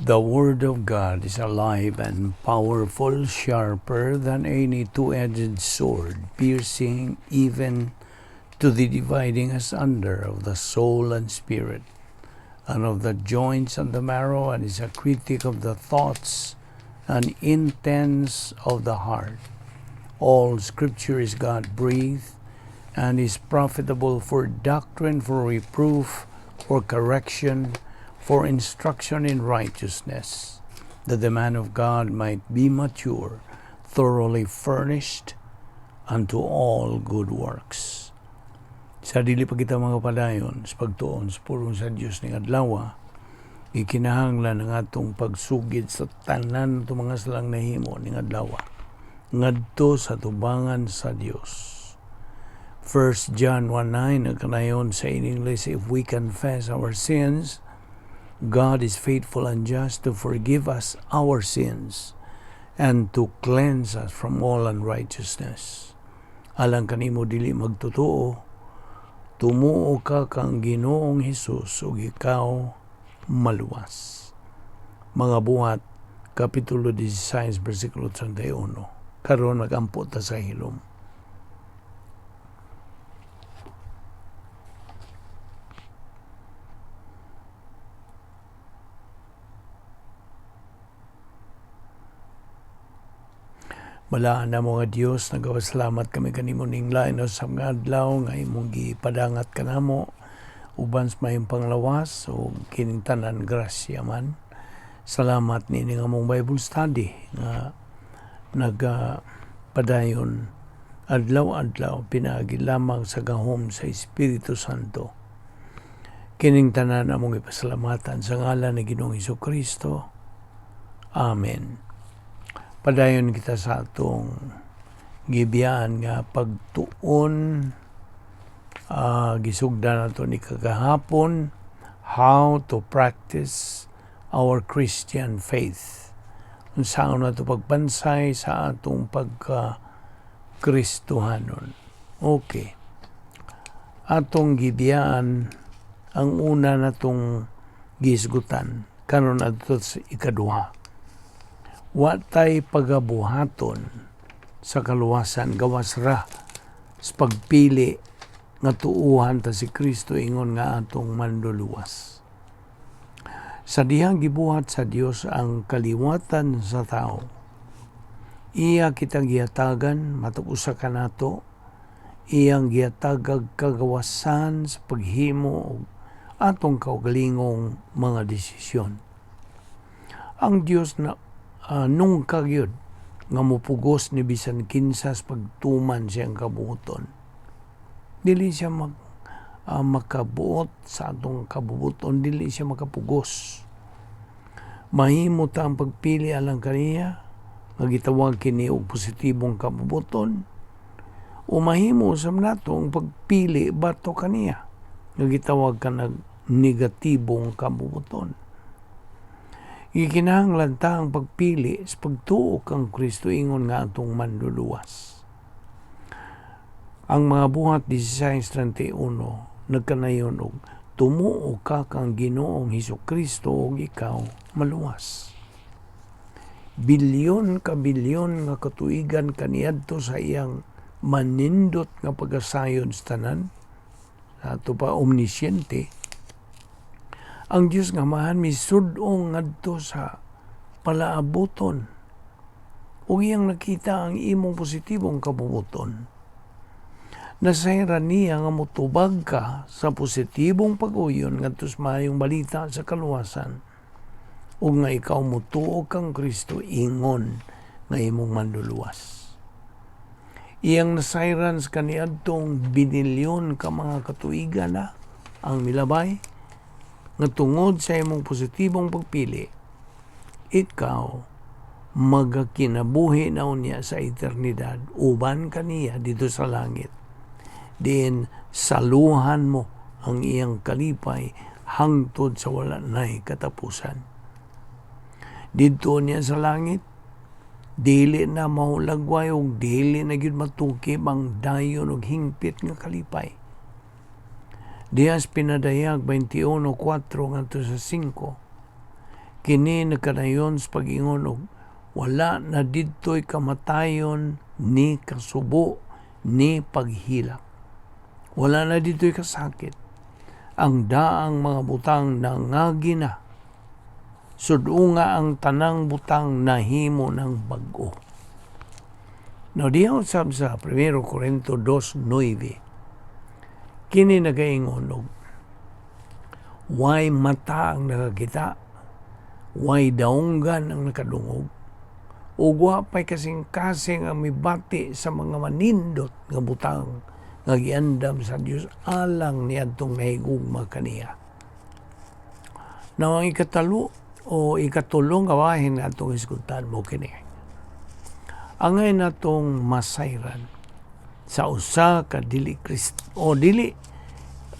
The Word of God is alive and powerful, sharper than any two-edged sword, piercing even to the dividing asunder of the soul and spirit, and of the joints and the marrow, and is a critic of the thoughts and intents of the heart. All Scripture is God-breathed and is profitable for doctrine, for reproof, for correction, for instruction in righteousness, that the man of God might be mature, thoroughly furnished unto all good works. Sa dili pa kita mga padayon sa pagtuon sa pulong sa Dios ning adlaw, ikinahanglan ang atong pagsugid sa tanan atong mga salang nahimo ning adlaw ngadto sa tubangan sa Dios. 1 John 1:9 nagkanayon sa in English, "If we confess our sins, God is faithful and just to forgive us our sins and to cleanse us from all unrighteousness." Alang kanimo dili magtotoo, tumuo ka kang Ginoong Hesus ug ikaw maluwas. Mga Buhat, Kapitulo 16, versikulo 31. Karon magampo ta sa hilom. Balaan na mga Dios, nagapasalamat kami kanimo ning lain sa mga adlaw nga imong gipadangat kanamo uban sa mayong panglawas o kining tanan grasya man. Salamat niini nga among Bible study nga nagapadayon adlaw-adlaw pinaagi lamang sa gahom sa Espiritu Santo. Kining tanan among ipasalamatan sa ngalan ni Ginoong Hesukristo. Amen. Padayon kita sa atong gibiyaan nga pagtuon, gisugdan nato ni kagahapon, how to practice our Christian faith. Unsaon nato pagpansay sa atong pagka-Kristohanon. Okay. Atong gibiyaan ang una natong gisgutan karon adto sa ikaduha. Wa tay pagabuhaton sa kaluwasan gawas ra sa pagpili nga tuuhan ta si Kristo ingon nga atong manluluwas. Sa dihang gibuhat sa Dios ang kaliwatan sa tao, iya kitang gihatagan matag usa kanato, iyang gihatagag kagawasan sa paghimo og atong kaugalingong mga desisyon. Ang Dios na nungka gyud nga mopugos ni bisan kinsa sa pagtuman siyang kabuoton. Dili siya makabuot sa atong kabubuton, dili siya makapugos. Mahimo ta ang pagpili alang kaniya, nga gitawag kini og positibong kabubuton, o mahimo usab nato ang pagpili batok kaniya, nga gitawag kanag negatibong kabubuton. Gikinahanglan ta ang pagpili sa pagtuo kang Kristo ingon nga atong manluluwas. Ang Mga Buhat 16:31 nagkanayon og tumuo ka kang Ginoong Hesukristo ug ikaw maluwas. Bilyon ka bilyon nga katuigan kaniadto sa iyang manindot nga pagkasayon sa tanan, ato pa omnisciente. Ang Dios nga Amahan misud-ong ngadto sa palaabuton ug iyang nakita ang imong positibong kabubuton. Nasayran niya nga motubag ka sa positibong pag-uyon ngadto sa maayong balita sa kaluwasan ug nga ikaw motuo kang Kristo ingon nga imong manluluwas. Iyang nasayran sa kaniadtong binilyon ka mga katuigan na ang milabay nga tungod sa imong positibong pagpili, ikaw magakinabuhi na unya sa eternidad uban kaniya dito sa langit. Diin saluhan mo ang iyang kalipay hangtod sa wala nay katapusan. Didto niya sa langit, dili na mahulagway ug dili na gyud matukib ang dayon ug hingpit nga kalipay. Dias pinadayag 21:4 ngadto sa 5. Kini nagkanayon sa pag-ingon og wala na didto'y kamatayon, ni kasubo, ni paghilak. Wala na didto'y kasakit. Ang daang mga butang nangagi na. Sud-unga ang tanang butang nahimo ng bag-o. Now, diha usab sa 1 Corinto 2:9, kini nagaingon og way mata ang nakakita, way daunggan ang nakadungog, ug wa pay kasing-kasing ang mibati sa mga manindot nga butang nga giandam sa Dios alang niadtong nahigugma kaniya. Now, ang ikatalo o ikatulong nga bahin nga atong hisgutan mao kini. Angay natong masayran sa usa ka dili Krist o dili,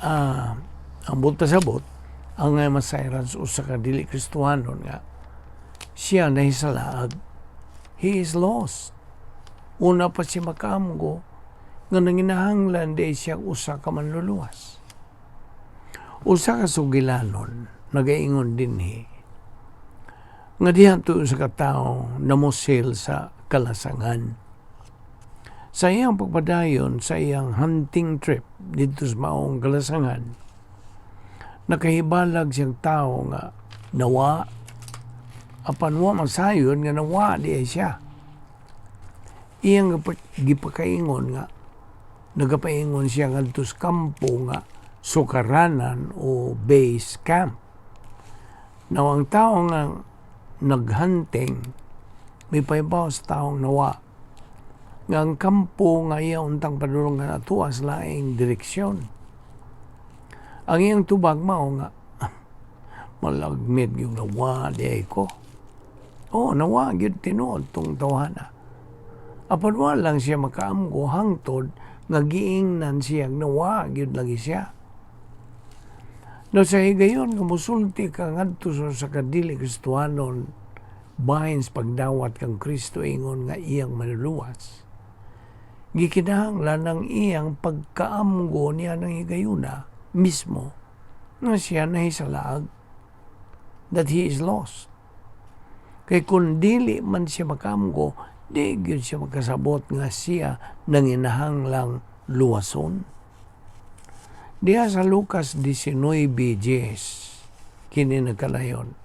ang buot pasabot, angay masayran sa usa ka dili Kristohanon nga siya nahisalaag, he is lost. Una pa siya makaamgo nga nanginahanglan di siya usa ka manluluwas. Usa ka sugilanon nagaingon dinhi nga diha to usa ka tawo namusil sa kalasangan. Sa iyang pagpadayon sa iyang hunting trip didto sa maong kalasangan, nakahibalag siyang tao nga nawa, apan wa masayon nga nawa di ay siya. Iyang gipakaingon nga nagapaingon siya ngadto sa kampo nga sukaranan o base camp. Now, ang tao nga naghunting may pahibaw sa taong nawa nga ang kampo nga iya untang padulungan atua sa laing direksyon. Ang iyang tubag mao nga, "Malagmit yung nawa di ay ko." Oh, nawa gyud tinuod tong tawhana. Apan wa lang siya makaamgo hangtod nga giingnan siya nawa gyud lagi siya. No, sa higayon nga musulti ka ngadto sa kadili Kristohanon bahin sa pagdawat kang Kristo ingon nga iyang manluluwas, gikinahanglan ang iyang pagkaamgo niya ng higayuna mismo nga siya nahisalaag, that he is lost. Kay kung dili man siya makaamgo, di gyud siya makasabot nga siya nanginahanglang luwason. Diha sa Lucas 19:10, kini nagkalayon.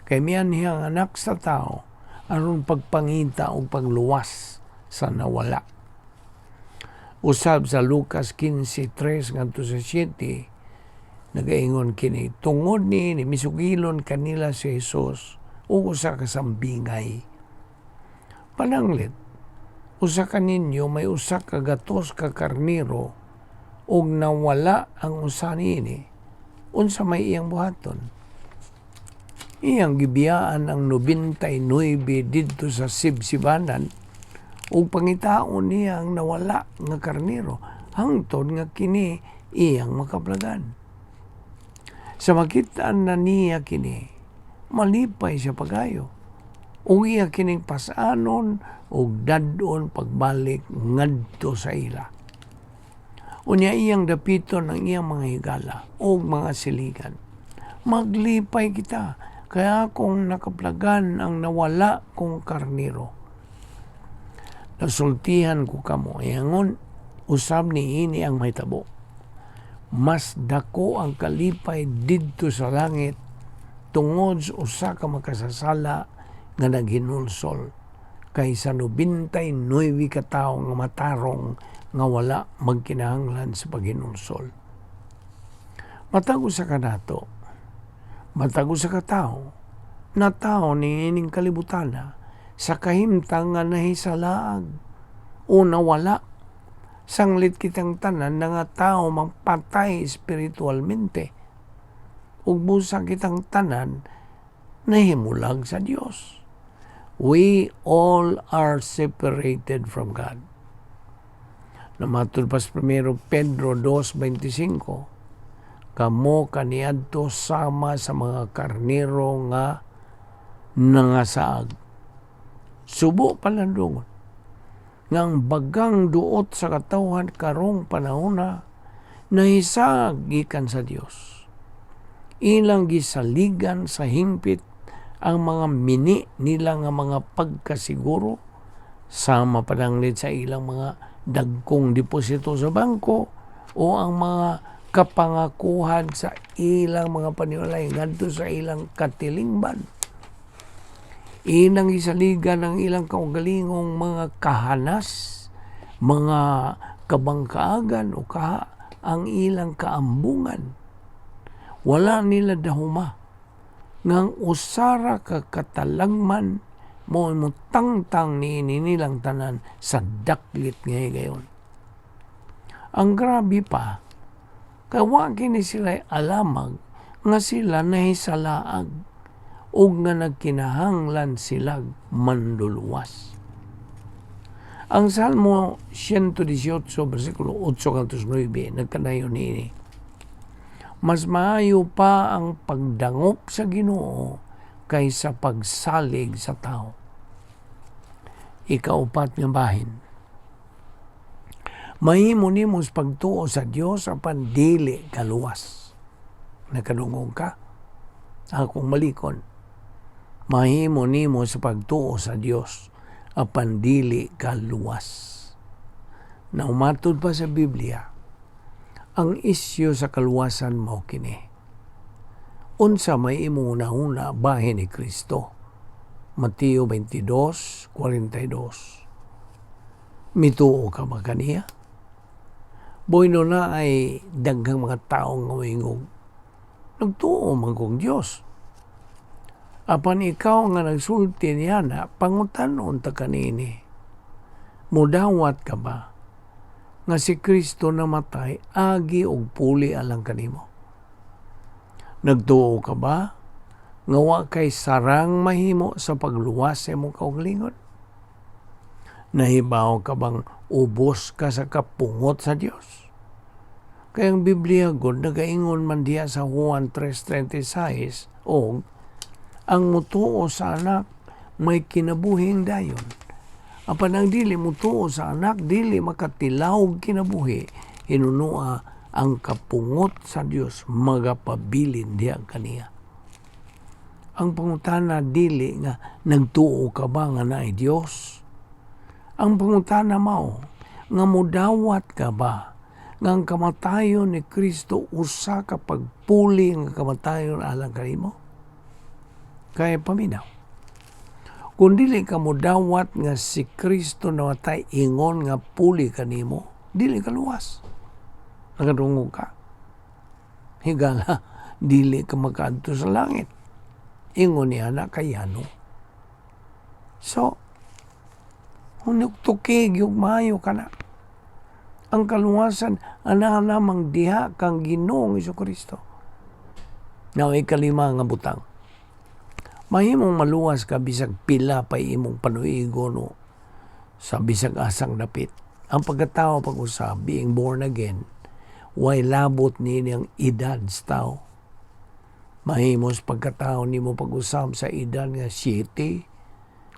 Kay mianhi ang Anak sa Tao aron pagpangita o pagluwas sa nawala. Usab sa Lucas 15:3 ngadto sa 7, nagaingon kini, tungod ni misugilon kanila si Jesus ug usa ka sambingay. "Pananglit, usa ka ninyo may 100 ka karnero ug nawala ang usa niini, unsa may iyang buhaton? Iyang gibiyaan ang 99 didto sa sibsibanan ug pangitaon niya ang nawala nga karnero hangtod nga kini iyang makaplagan. Sa makit-an na niya kini, malipay siya pagayo. Ug iya kining pas-anon ug dad-on pagbalik ngadto sa ila. Unya iyang dapiton ang iyang mga higala ug mga siligan. Maglipay kita, kay akong nakaplagan ang nawala kong karnero. Nasultihan ko kamo, ingon usab ni ini ang mahitabo. Mas dako ang kalipay didto sa langit tungod sa usa ka makasasala nga naghinulsol kaysa 99 ka tawo nga matarong nga wala magkinahanglan sa paghinulsol. Matag usa ka nato, matag usa ka tawo, na tao ni ining kalibutana sa kahimtang nga nahisalaag o nawala, sanglit kitang tanan nga tao mangpatay espiritualmente ug busa kitang tanan nahimulag sa Dios. We all are separated from God. Namatud pa sa 1 Pedro 2:25, kamo kaniadto sama sa mga karnero nga nangasaag. Subo palandungon nga ang bagang duot sa katawhan karong panahona nahisag gikan sa Dios. Ilang gisaligan sa hingpit. Ang mga mini nila nga mga pagkasiguro, sama pananglit sa ilang mga dagkong deposito sa bangko o ang mga kapangakuhan sa ilang mga panimalay ngadto sa ilang katilingban. Ilang gisaligan ang ilang kaugalingong mga kahanas, mga kabangkaagan o kaha ang ilang kaambungan. Wala nila dahuma ngang usara ka katalagman mo mutangtang niini nilang tanan sa daklit nga higayon. Ang grabe pa, kay wa kini sila alamag nga sila nahisalaag ug nga nagkinahanglan silag manduluwas. Ang Salmo 118 versikulo 8 ngadto 9 nagkanayon niini. Mas maayo pa ang pagdangop sa Ginoo kaysa pagsalig sa tao. Ikaupat nga bahin. Mahimo nimo sa pagtuo sa Dios apan dili kaluwas. Nakadungog ka? Akong balikon. Mahimo nimo sa pagtuo sa Dios apan dili kaluwas. Naumatod pa sa Biblia, ang isyu sa kaluwasan mao kini. Unsa may imong hunahuna bahin ni Kristo? Mateo 22:42. Mituo ka ba kaniya? Bueno, naay daghang mga tawo nga moingog, "Nagtuo man kong Dios." Apan ikaw nga nagsulti niya na, pangutan-on ta kanini. Mudawat ka ba nga si Kristo namatay agi og puli alang kanimo? Nagtuo ka ba nga wa kay sarang mahimo sa pagluwas sa imong kaugalingon? Nahibaw ka bang ubos ka sa kapungot sa Dios? Kay ang Biblia gud nagaingon man diha sa Juan 3:36 og ang mutuo sa Anak may kinabuhing dayon. Apan ang dili mutuo sa Anak, dili makatilaw og kinabuhi, hinunua ang kapungot sa Dios magapabilin diha kaniya. Ang pangutana dili nga nagtuo ka ba nga naay Dios. Ang pangutana mao nga mudawat ka ba nga ang kamatayon ni Kristo usa ka pagpuli nga kamatayon alang kanimo? Kaya paminaw. Kung dili ka mudawat nga si Kristo namatay ingon nga puli kanimo, dili ka luwas. Nakadungog ka? Higala, dili ka makaadto sa langit. Ingon niya na kayano. So, hunuktuki gyud maayo ka na. Ang kaluwasan ana lamang diha kang Ginoong Kristo. Now, ikalima nga butang. Mahimong maluwas ka bisag pila pa imong panuigon o sa bisag asang dapit. Ang pagkatao pag-usab, being born again, way labot ni ang edad sa tao. Mahimos pagkatao nimo pag-usab sa edad nga 7,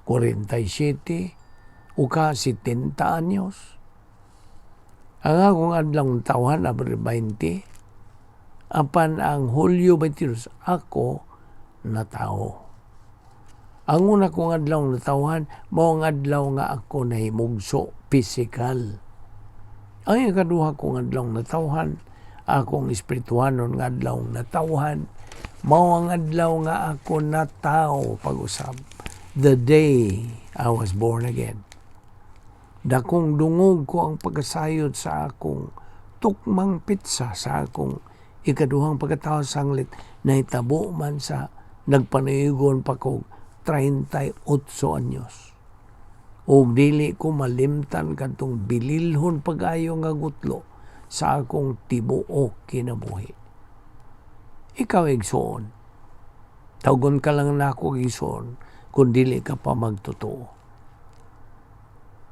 47, o ka 70 anyos. Ang akong adlaw tawhan, Abril 20, apan ang Hulyo 22, ako natawo. Ang una kong adlaw natawhan, mao ang adlaw nga ako nahimugso physical. Ang ikaduha kong adlaw natawhan, akong espirituhanon nga adlaw natawhan, mao ang adlaw nga ako natawo pag-usab. The day I was born again. Dakong dungog ko ang pagkasayod sa akong tukmang petsa sa akong ikaduhang pagkatao sanglit nahitabo man sa nagpanaygon pa kog 38 anyos. Og dili ko malimtan kadtong bililhon pag-ayo nga gutlo sa akong tibuok kinabuhi. Ikaw, igsoon, tawgon ka lang nako igsoon kung dili ka pa magtotoo.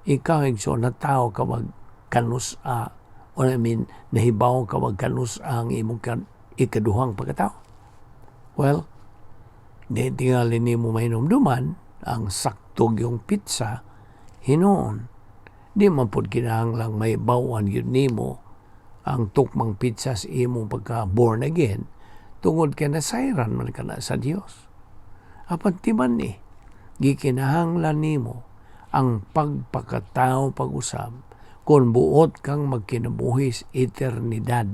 Ikaw, igsoon, natawo ka magkanus-a, or I mean, nahibaw ka magkanus-a ang imong ikaduhang pagkatao. Well, di tingali nimo mahinumduman ang sakto yung petsa hinuon. Di man pud kinahanglang may bawan yun nimo ang tukmang petsa sa imong pagka born again tungod kay nasayran man ka na sa Dios. Apan timan ni gikinahanglan nimo ang pagpakatao pag-usab kung buot kang magkinabuhi sa eternidad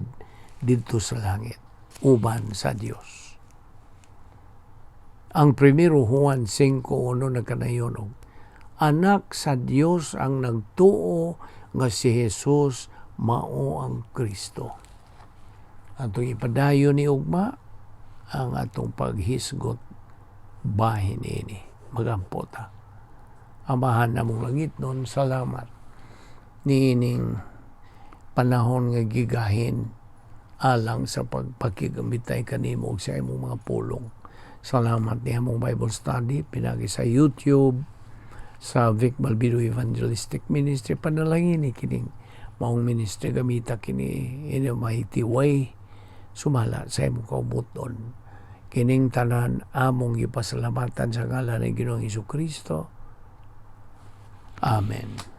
didto sa langit uban sa Dios. Ang 1 Juan 5:1 nagkanayon og anak sa Dios ang nagtuo nga si Jesus mao ang Kristo. Atong ipadayon ni ugma ang atong paghisgot bahin ini. Magampo ta. Amahan namong langitnon, salamat niining panahon nga gigahin alang sa pagpakigamitay kanimo sa imong mga pulong. Salamat ni among Bible study pinagi sa YouTube sa Vic Balbido Evangelistic Ministry. Panalangin ni kining maong ministry, gamita kini in a mighty way sumala sa imong kaubuton. Kining tanan among gipasalamatan sa ngalan ng Ginoong Kristo. Amen.